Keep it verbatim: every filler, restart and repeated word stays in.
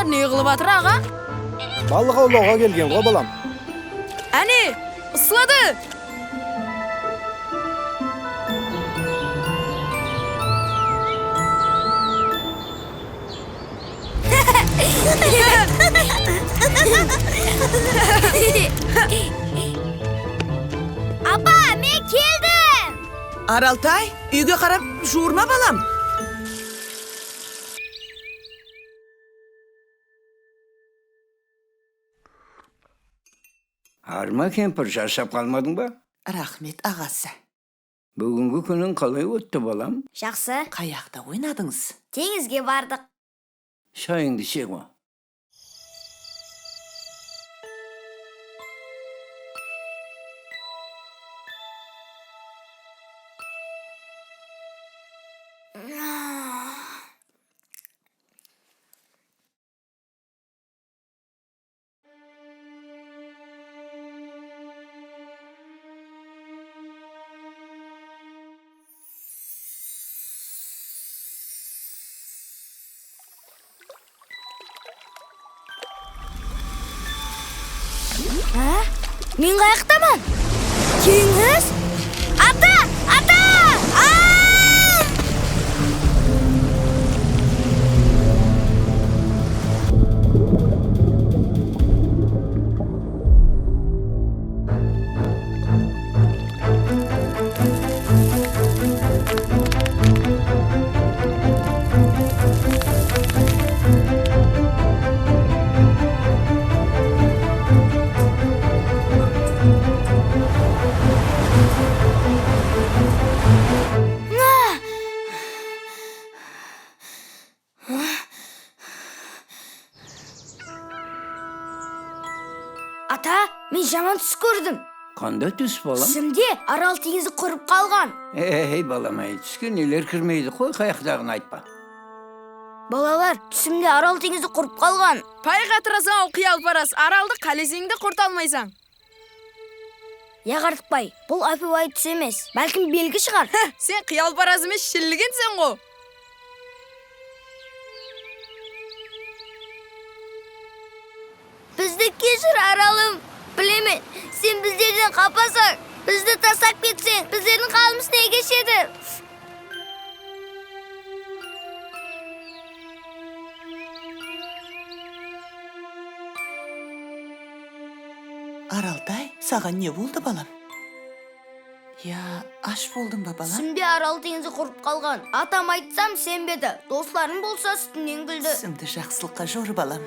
Ne qılıp atır, aǵa? Balıq awlawǵa kelgen ǵo, balam. Áne, usladı! Apa, men keldim! Araltay, úyge qarap juwırma, balam. Arma kempir, jasap qalmadıń ba? Raxmet, aǵası. Búgingi kúniń qalay ótti, balam? Jaqsı. Qayaqta oynadıńız? Teńizge bardıq. Shayıńdı ishe ǵo. Á? Men qayaqtaman? Teńiz? Ata! Ata! Aa! Ata, men jaman tús kórdim. Qanday tús, balam? Túsimde Aral teńizi qurıp qalǵan. Ey, balam-ay, túske neler kirmeydi, qoy, qayaqtaǵın aytpa. Balalar, túsimde Aral teńizi qurıp qalǵan. Pay qatırasań-aw, qıyalparaz, Araldı qáleseńde qurıta almaysań. Yaq, Artıqbay, bul ápiwayı tús emes. Bálkim belgi shıǵar. Sen qıyalparaz emes, shilligenseń-ǵo. Bizdi keshir, Aralım. Bilemen, sen bizlerden qapasań. Bizdi taslap ketseń, bizlerdiń halımız ne keshedi? Araltay, saǵan ne boldı, balam? Ya, ash boldıń ba, balam? Túsimde Aral teńizi qurıp qalǵan. Atam aytsam, isenbedi. Doslarım bolsa, ústinden kúldi. Túsińdi jaqsılıqqa jor, balam.